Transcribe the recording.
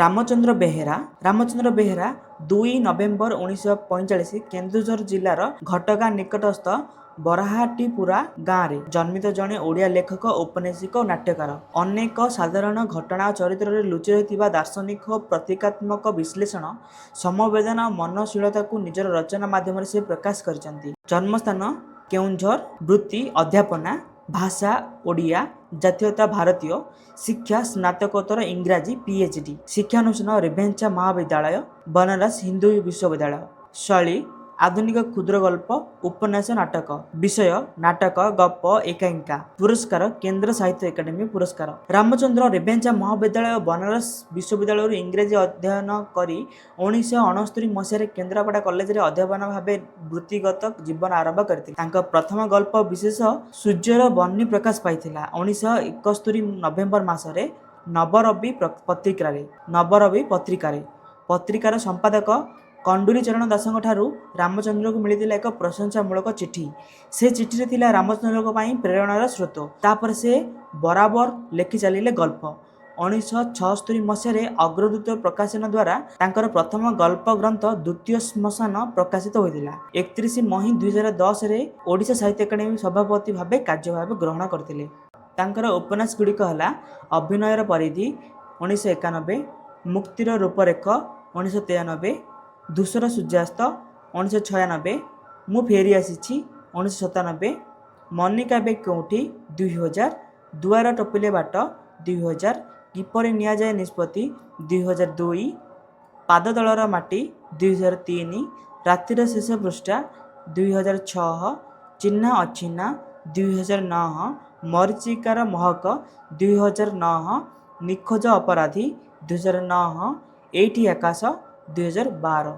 Ramachandra Behera. Ramachandra Behera 2 November 1945 Keonjhar ଜିଲ୍ଲାର ଘଟଗାଁ ନିକଟସ୍ଥ ବରାହାଟିପୁରା ଗାଁରେ ଜନ୍ମିତ ଜଣେ ଓଡ଼ିଆ ଲେଖକ, ଔପନ୍ୟାସିକ ଓ ନାଟ୍ୟକାର। ଅନେକ ସାଧାରଣ ଘଟଣା ଓ ଚରିତ୍ରରେ ଲୁଚି ରହିଥିବା ଦାର୍ଶନିକ ଓ ପ୍ରତୀକାତ୍ମକ ବିଶ୍ଳେଷଣ, ସମବେଦନା ଓ ମନନଶୀଳତାକୁ ନିଜର ରଚନା ମାଧ୍ୟମରେ ସେ ପ୍ରକାଶ କରିଛନ୍ତି। ଜନ୍ମସ୍ଥାନ କେଉଁଝର, ବୃତ୍ତି ଅଧ୍ୟାପନା, ଭାଷା ଓଡ଼ିଆ, ଜାତୀୟତା ଭାରତୀୟ, ଶିକ୍ଷା ସ୍ନାତକୋତ୍ତର ଇଂରାଜୀ ପିଏଚଡି, ଶିକ୍ଷାନୁଷ୍ଠାନ ରେଭେନ୍ସା ମହାବିଦ୍ୟାଳୟ, ବନାରସ ହିନ୍ଦୁ ବିଶ୍ୱବିଦ୍ୟାଳୟ। ଶୈଳୀ ଆଧୁନିକ କ୍ଷୁଦ୍ରଗଳ୍ପ, ଉପନ୍ୟାସ, ନାଟକ। ବିଷୟ ନାଟକ, ଗପ, ଏକାଙ୍କିକା। ପୁରସ୍କାର କେନ୍ଦ୍ର ସାହିତ୍ୟ ଏକାଡେମୀ ପୁରସ୍କାର। ରାମଚନ୍ଦ୍ର ରେଭେନ୍ସା ମହାବିଦ୍ୟାଳୟ ଓ ବନାରସ ବିଶ୍ୱବିଦ୍ୟାଳୟରୁ ଇଂରାଜୀ ଅଧ୍ୟୟନ କରି 1969 ମସିହାରେ କେନ୍ଦ୍ରାପଡ଼ା କଲେଜରେ ଅଧ୍ୟାପକ ଭାବେ ବୃତ୍ତିଗତ ଜୀବନ ଆରମ୍ଭ କରିଥିଲେ। ତାଙ୍କ ପ୍ରଥମ ଗଳ୍ପ ବିଶେଷ ସୂର୍ଯ୍ୟର ବହ୍ନି ପ୍ରକାଶ ପାଇଥିଲା 1971 ନଭେମ୍ବର ମାସରେ ନବରବି ପତ୍ରିକାରେ। ପତ୍ରିକାର ସମ୍ପାଦକ କଣ୍ଡୁରୀ ଚରଣ ଦାସଙ୍କ ଠାରୁ ରାମଚନ୍ଦ୍ରଙ୍କୁ ମିଳିଥିଲା ଏକ ପ୍ରଶଂସାମୂଳକ ଚିଠି। ସେ ଚିଠିରେ ଥିଲା ରାମଚନ୍ଦ୍ରଙ୍କ ପାଇଁ ପ୍ରେରଣାର ସ୍ରୋତ। ତାପରେ ସେ ବରାବର ଲେଖି ଚାଲିଲେ ଗଳ୍ପ। 1976 ମସିହାରେ ଅଗ୍ରଦୂତ ପ୍ରକାଶନ ଦ୍ୱାରା ତାଙ୍କର ପ୍ରଥମ ଗଳ୍ପ ଗ୍ରନ୍ଥ ଦ୍ୱିତୀୟ ଶ୍ମଶାନ ପ୍ରକାଶିତ ହୋଇଥିଲା। 31 ମଇ 2010ରେ ଓଡ଼ିଶା ସାହିତ୍ୟ ଏକାଡେମୀ ସଭାପତି ଭାବେ କାର୍ଯ୍ୟଭାର ଗ୍ରହଣ କରିଥିଲେ। ତାଙ୍କର ଉପନ୍ୟାସ ଗୁଡ଼ିକ ହେଲା ଅଭିନୟର ପରିଧି 1991, ମୁକ୍ତିର ରୂପରେଖ 1993, ଧୂସର ସୂର୍ଯ୍ୟାସ୍ତ 1996, ମୁଁ ଫେରି ଆସିଛି 1997, ମନିକା ଏବେ କେଉଁଠି 2000, ଦୁଆର ଟପିଲେ ବାଟ 2000, କିପରି ନିଆଯାଏ ନିଷ୍ପତ୍ତି 2002, ପାଦତଳର ମାଟି 2003, ରାତିର ଶେଷ ପୃଷ୍ଠା 2006, ଚିହ୍ନା ଅଚିହ୍ନା 2009, ମରୀଚିକାର ମହକ 2009, ନିଖୋଜ ଅପରାଧୀ 2009, ଏଇଠି ଆକାଶ 2012।